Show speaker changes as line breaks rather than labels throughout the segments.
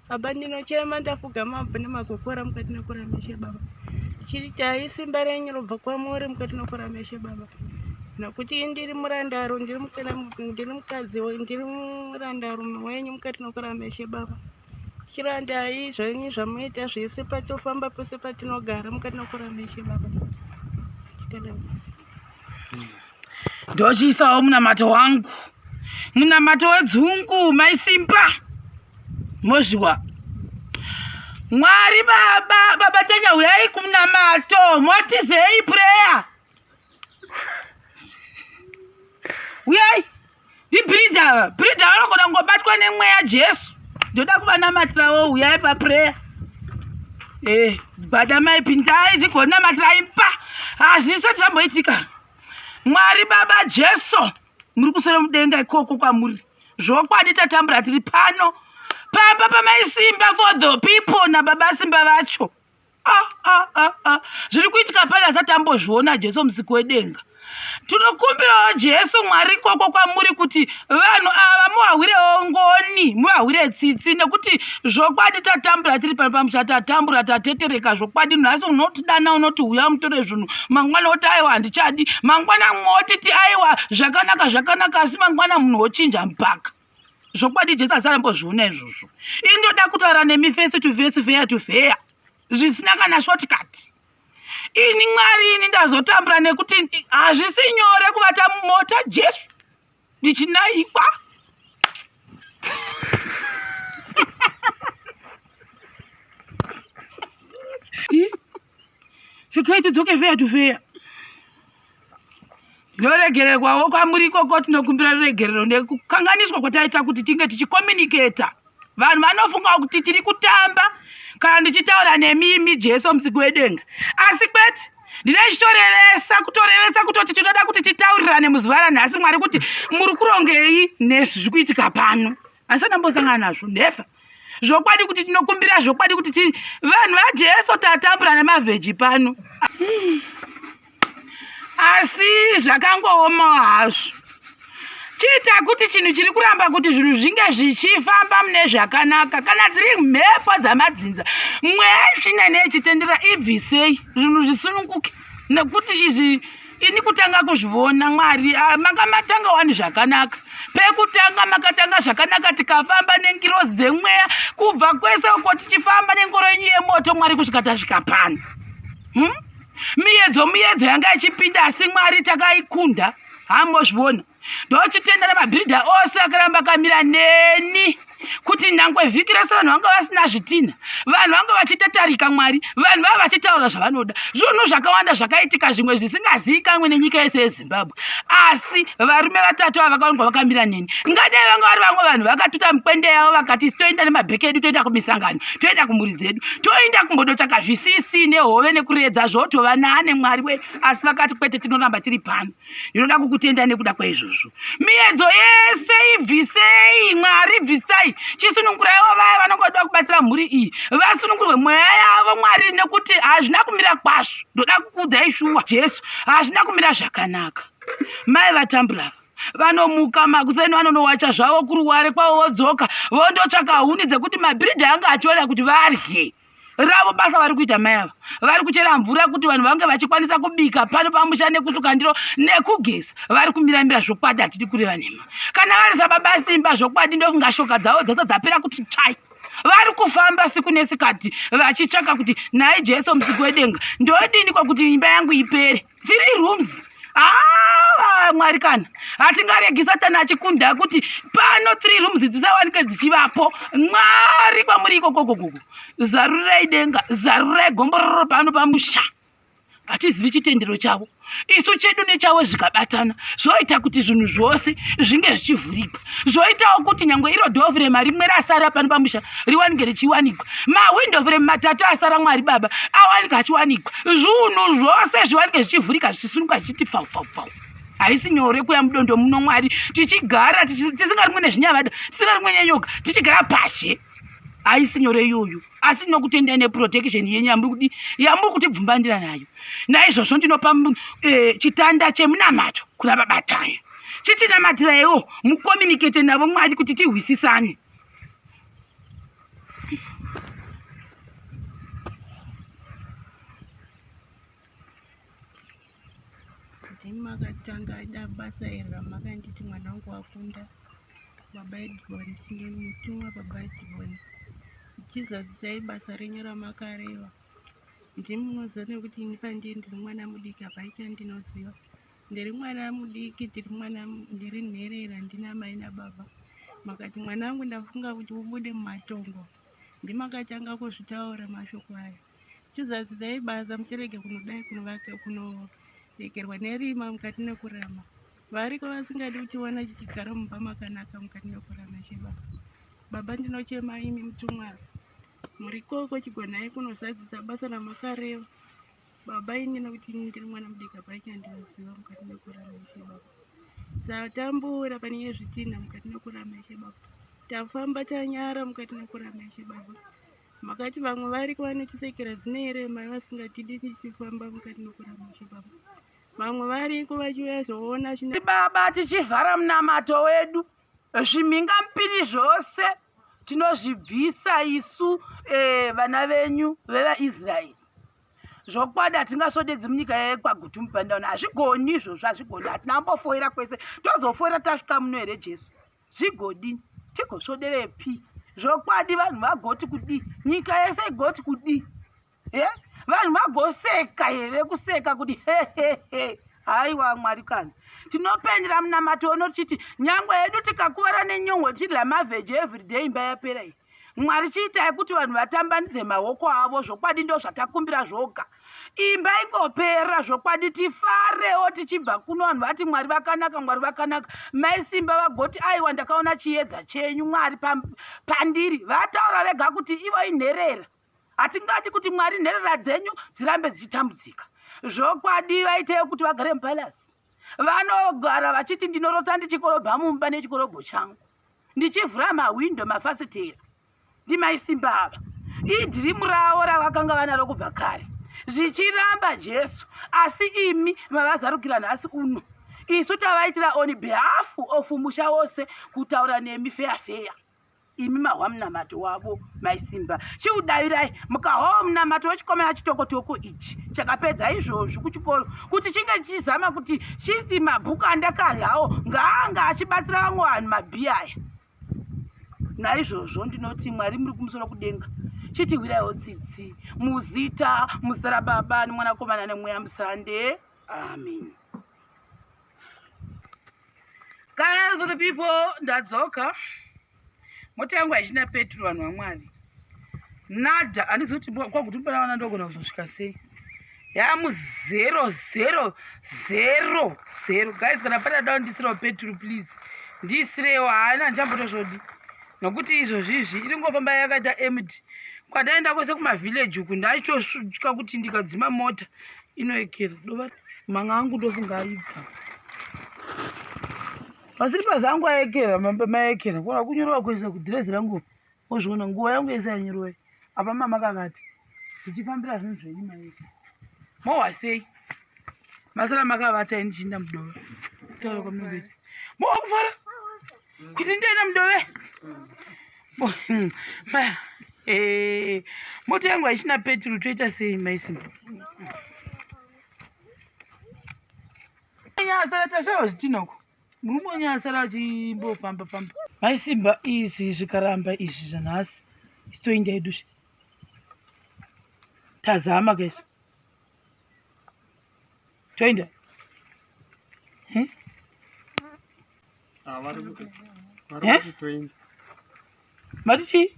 Baba ndinochema ndafugama nemakokora mukati nekuramba Ishe baba. Chiitai simba renyu robva kwamuri mukati nekuramba Ishe baba. Nokuti ndiri murandaro ndiri ndiri mukadzi ndiri murandarume wenyu mukati nekuramba Ishe baba. Chirandai zvenyu zvamuita zvese patofamba pese patinogara mukati nekuramba Ishe baba.
Ndochiisawo munamato wangu munamato wedzungu maisimba mozviwa mwari baba baba tanya huyai kumunamato motizei prayer huyai ndibhiridha ava bhiridha vanogona kungobatwa nemweya jesu ndoda kuvanamatirawo huyai paprayer e badamai pindai tigonamatirai pa hazvisati zvamboitika mwari baba jesu muri kusoro mudenga ikoko kwamuri zvokwadi tatambura tiri pano pamba pamaisimba for the people nababa simba vacho ah, ah, ah, ah. Zviri kuitika pano asati ambozviona Jesu musiki wedenga. Tinokumbirawo Jesu Mwari ikoko kwamuri kuti vanhu ava muvahwirewo ngoni, muvahwire tsitsi nekuti zvokwadi tatambura tiri pano pamusha, tatambura tatetereka zvokwadi. Nhasi unotidana unoti huya mutore zvinhu, mangwana woti aiwa handichadi, mangwana motiti aiwa zvakanaka zvakanaka, asi mangwana munhu wochinja mpaka. Zvokwadi Jesu asati ambozviona izvozvo. Indoda kutaura nemi face to face, fair to fair, zvisina kana shortcut. Ini Mwari, ini ndazotambura nekuti hazvisi nyore kuvata mumota Jesu ndichinaikwa. Zvikai tidzoke feya to feya. Tinoregererwawo kwamuri ikoko, tinokumbira ruregerero nekukanganiswa kwataita kuti tinge tichicommunicata. Vanhu vanofunga kuti tiri kutamba kana ndichitaura nemi imi Jesu musiki wedenga, asi kwete. Ndinochitorevesa kutorevesa kutoti tinoda kuti titaurirane muzuva ranhasi Mwari kuti muri kurongei nezviri kuitika pano. Asi andambosangana nazvo never. Zvokwadi kuti tinokumbira zvokwadi kuti vanhu vaJesu tatambura nemavheji pano. Asi zvakangoomawo hazvo. Chiita kuti chinhu chiri kuramba kuti zvinhu zvinge zvichifamba mune zvakanaka. Kana dziri mhepo dzamadzinza, mweya isvina neichitendera ibvisei zvinhu zvisununguke. Nekuti izvi ini kutanga kuzvivona Mwari, manga matanga wani zvakanaka. Pekutanga makatanga zvakanaka tikafamba nengirozi dzemweya kubva kwese uko tichifamba nengoro yenyu yemoto Mwari kusvika tasvika pano. Miyedzo miyedzo yanga ichipinda asi Mwari takaikunda. Hambozviona. Ndochitenda nemabhiridha ose akaramba akamira neni kuti nyangwe vhiki rese vanhu vanga vasina zvitinha, vanhu vanga vachitatarika Mwari, vanhu vava vachitaura zvavanoda. Zvinhu zvakawanda zvakaitika zvimwe zvisingazivikanwe nenyika yese yeZimbabwe, asi varume vatatu ava vakaonekwa vakamira neni. Ngadai vanga vari vamwe vanhu vakatuta mikwende yavo vakati toenda nemabheke edu, toenda kumisangano, toenda kumhuri dzedu, toenda kumbodotsvaka zvisisi nehove nekuredza zvotova nane Mwari we, asi vakati kwete, tinoramba tiri pano. Ndinoda kukutenda nekuda kwaizvozvo. Miedzo yese ibvisei, Mwari bvisai. Chisununguraiwo vaya vanongoda kubatsira mhuri iyi. Vasunungurwe mweya yavo Mwari nekuti hazvina kumira kwazvo. Ndoda kukuudzai shuwa Jesu, hazvina kumira zvakanaka. Mai vatambura ava vanomuka makuseni vanonowacha zvavo kuruware kwavo vodzoka vondotsvaka huni dzekuti mabhiridha anga achiona kuti varye. Ravo basa vari kuita mai ava vari kuchera mvura kuti vanhu vange vachikwanisa kubika pano pamusha nekusuka ndiro nekugeza. Vari kumiramira zvokwadi, hatidi kureva nhema. Kana vari sababa Simba zvokwadi ndofunga shoka dzavo dzose dzapera kuti tsvai. Vari kufamba siku nesikati vachitsvaka kuti nhai Jesu musiki wedenga ndodini kwakuti imba yangu ipere. 3 rooms. Mwari kana hatingaregi satani achikunda kuti pano 3 rooms dzisawanike dzichivapo. Mwari kwamuri ikokokokoko, zarurai denga, zarurai gombororo pano pamusha. Hatizivi chitendero chavo, isu chedu nechavo zvikabatana zvoita kuti zvinhu zvose zvinge zvichivhurika, zvoitawo kuti nyangwe iro doorframe rimwe rasara pano pamusha riwanike richiwanikwa, mawindow frame matatu asara Mwari Baba awanike achiwanikwa, zvinhu zvose zviwanike zvichivhurika zvichisununguka zvichiti pfau pfau pfau. Haisi nyore kuya mudondo muno Mwari, tichigara tisingarimwe nezvinyavada, tisingarimwe nenyoka, tichigara pashe. Haisi nyore iyoyo, asi ndinokutendai neprotection yenyu yamuri kutibvumbandira nayo. Naizvozvo ndinopa chitanda chemunamato kuna Baba Tanya. Chitinamatirayiwo mucommunicate navo Mwari kuti tihwisisane.
Ndimi makatanga da basa iri ramakanditi mwana wangu wakunda baba Ediboni, ndini mutumwa baba Ediboni. Chizadzisai basa renyu ramakareva. Ndimi munoziva nekuti ini pandiri ndiri mwana mudiki hapana chandinoziva. Ndiri mwana mudiki, ndiri mwana ndiri nherera, ndina mai nababa. Makati mwana wangu ndafunga kuti ubude mumatongo. Ndimakatanga kuzvitaura mashoko aya. Chizadzisai basa muchirege kunodai kunovaka kunorekerwa nerima mukati nekurama. Variko vasingadi kuchiona chichigara mumba makanaka mukati nekurama Ishe baba. Baba ndinochema imi mutumwa. Murikoko chigonai kunozadzisa basa ramakareva. Baba ini nekuti ini ndiri mwana mudiki hapana chandinoziva mukati mekurarama Ishe baba. Tatambura pane yezvitinha mukati mekurarama Ishe baba. Tafamba tanyara mukati mekurarama Ishe baba. Makati vamwe variko vanotisekera dzine rema vasingatidi tichifamba mukati mekurarama Ishe baba. Vamwe variko vachiuya zoona zvine
Baba tichivhara munamato wedu zvimhingamupini zvose tinozvibvisa isu eh, vana venyu vevaIsraeri zvokwadi hatingasvodedzi munyika yekwagutu mupandauna hazvigoni izvozvo hazvigoni hatina mbofoira kwese tozofoira tasvika muno here jesu zvigodini tigosvoderepi zvokwadi vanhu vagoti kudii nyika yese igoti kudii e vanhu vagoseka here kuseka kuti hehehe haiwa mwari kani tinopenyera munamato uno tichiti nyangwe yedu tikakuvara nenyongo tichidya mavheji everyday imba yapera iyi mwari chiitai kuti vanhu vatambanidze maoko avo zvokwadi ndo zvatakumbira zvoga imba ingopera zvokwadi tifarewo tichibva kuno vanhu vati mwari vakanaka mwari vakanaka mai simba vagoti aiwa ndakaona chiedza chenyu mwari pandiri vataura vega kuti ivo inherera hatingadi kuti mwari nherera dzenyu dzirambe dzichitambudzika zvokwadi vaitei kuti vagare mupalasi vanogara vachiti ndinorota ndichikorobha mumba nechikorobho changu ndichivhura mahwindo mafasitera ndimaisimba ava idhirimu ravo ravakanga vanaro kubva kare zvichiramba jesu asi imi mavazarukira nhasi uno isu tavaitira on behalf of musha wose kutaura nemi feya feya imi mahwa munamato wavo maisimba chiudavirai mukahwawo munamato wechikomana chitokotoko ichi chakapedza izvozvi kuchikoro kuti chinge chichizama kuti chiti mabhuku andakaryawo ngaanga achibatsira vamwe vanhu mabhiya aya naizvozvo ndinoti mwari muri kumusoro kudenga chitihwiraiwo tsitsi muzita muzita rababa nemwanakomana nemweya musande amen Guys, for the people, ndadzoka. Mota yangu haichina petro vanhu vaMwari. Nada, handizivi kuti kwakuti pana vana ndogona kuzosvika sei. Yamu 0 0 0 0. Guys, kana pane ada kundisirawo petro please. Ndiisirewo haana handichambotozvodi. Nokuti izvozvi izvi iri ngofamba yakaita empty. Kwandaenda kwese kumavillage uku ndaitosvika kuti ndikadzima mota inoekera. Dova manga angu ndofunga aibva masiripazi angu aekera maekera kona kunyorova kwese kudhirezi rangu ozviona nguva yangu yese yanyorova apa mama kakati tichifambira zvinhu zvenyu maekera mowa sei masara makavata ini ndichiinda mudove taura kwamunongoita mowa kufara kuti ndienda mudove eh, mota yangu haichina peturu toita sei maisimba nyasara tashaiwa zvitina uko murume wenyasara achimbofamba famba maisimba izvi zvikaramba izvi zvanhasi isitoinda yedu tazama kaizvo toenda
Ah, vari kuti vari eh? kuti toenda.
Mati chii?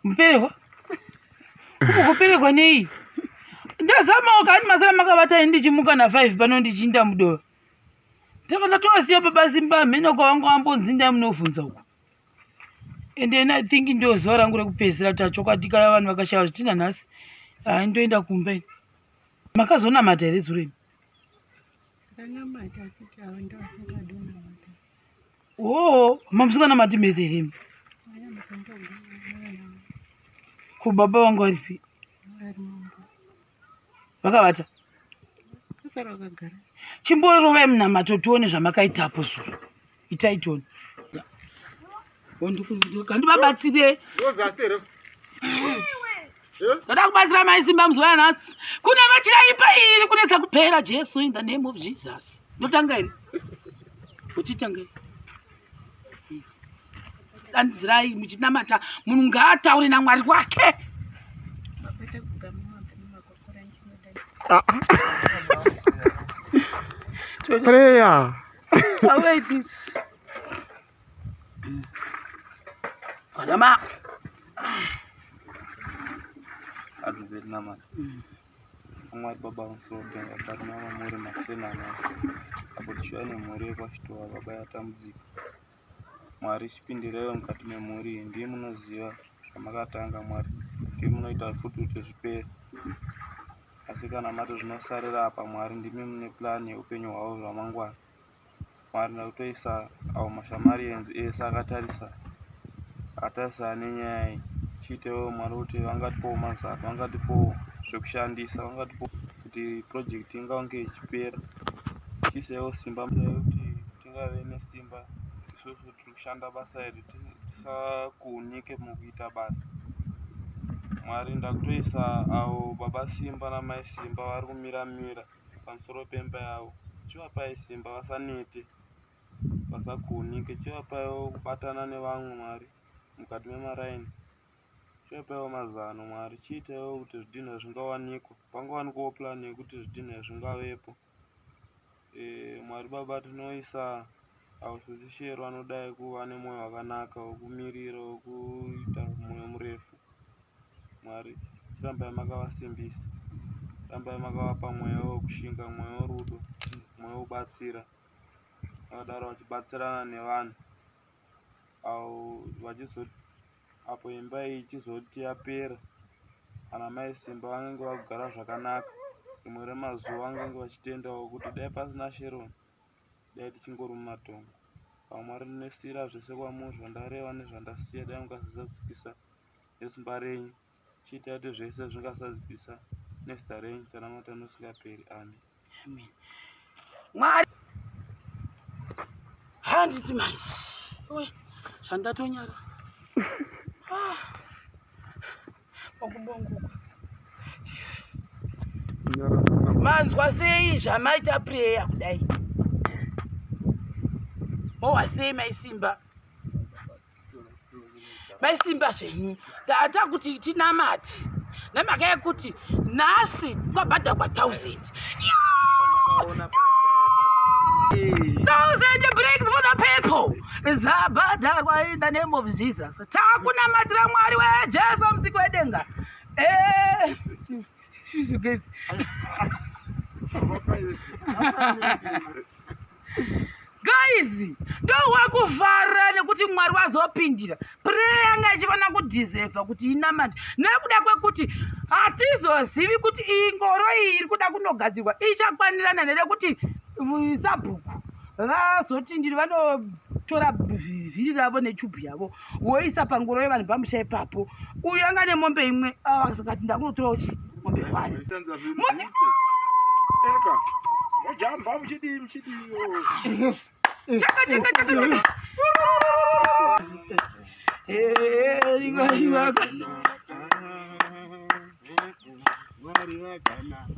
Muperekwa? Uko kuperekwa nei? Ndazamawo kani masara makavata ini ndichimuka na 5 pano ndichiinda mudova. Ndaka ndatowasiya baba Simba mheno kwavanga vambonzi ndai munovhunza uko. And then I think ndo zuva rangu rekupedzisira kuti chokwadi kana vanhu vakashaya zvitina nhasi. Ah, ndoenda kumba ini. Makazonamata here zuro ini?
Ndakanamata kuti ava ndovasingadi kunamata.
Oo, mamusinganamati mese here imi?
Ndakanamata ndoga nevana vangu
Ko baba vangu varipi?
vari mumba.
Vakavata?
Vasara vakagara.
Chimborovai munamato tione zvamakaitapo zuro. Itai tione. Kandivabatsire. Ndoda kubatsira mai Simba muzuva ranhasi. Kune vachira imba iri kunetsa kupera Jesu in the name of Jesus. Ndotanga ini. Uchitanga. Dandidzirai muchinamata munhu ngaataure naMwari wake.
Prayer.
Wait. Kadama.
Atizetinamata. Mwari baba vamusoro kudenga tarinama muri makuseni anhasi apo tichiva nemhuri yekwachitowa baba yatambudzika. Mwari chipindiraiwo mukati memhuri iyi ndiye munoziva zvamakatanga Mwari ndiye munoita futi kuti zvipere asi kana mati zvinosarira apa Mwari ndimi mune plan yeupenyu hwavo zvamangwana. Mwari ndakutoisa awo mashamarians ese akatarisa akatarisana nenyaya iyi chiitewo Mwari kuti vangatipowo mazano vangatipowo zvekushandisa vangatipo kuti project ingaunge ichipera chiisaiwo simba kuti tingave nesimba isusu tiri kushanda basa iri tisakunike mukuita basa Mwari ndakutoisa avo baba Simba namai Simba vari kumira mira pamusoro pemba yavo chivapai simba vasanete vasagunike chivapaiwo kubatana nevamwe Mwari mukati memaraini chivapaiwo mazano Mwari chiitaiwo kuti zvidhinha zvingawanikwa pangawanikwawo plan yekuti zvidhinha zvingavepo e, Mwari baba tinoisa avo sisi Shero anodai kuva nemwoyo wakanaka wekumirira wekuita mwoyo murefu Mwari chirambai makavasimbisa rambai makavapa mweya wekushinga mweya werudo mweya wekubatsira vakadaro vachibatsirana nevanhu avo vachizo apo imba iyi ichizoti yapera ana mai Simba vanenge vakugara zvakanaka rimwe remazuva vanenge vachitendawo kuti dai pasina Sharon dai tichingori mumatongo vamwari ndinosiira zvese kwamuri zvandareva nezvandasiya dai mukazozadzikisa nesimba renyu chiitai kuti zvese zvingasazadzikisa nezita renyu tanamata nosingaperi amen.
Amen. Mwari handiti mai we zvandatonyara ah. Makumbo manzwa sei zvamaita prayer kudai mowa sei maisimba Maisimba zvenyu tata kuti tinamate nemhaka yekuti nhasi kwabhadhagwa 1000 thousand bricks for the people zabhadharwa in the name of Jesus. Takunamatira Mwari weJesu musiki wedenga. Eh. Guys, ndowakufara nekuti Mwari wazopindira. Prayer yanga ichifanira kudeserva kuti inamate nekuda kwekuti hatizozivi kuti iyi ngoro iyi iri kuda kunogadzirwa ichakwanirana here kuti sabhuku vazoti ndiri vanotora vhiri ravo nechubhu yavo woisa pangoro yevanhu pamusha ipapo uyu anga nemombe imwe akati ndakunotorawo chi mombe one
mojamba muchidii muchidii
chaka chaka chaka chaka
Mwari vakanaka.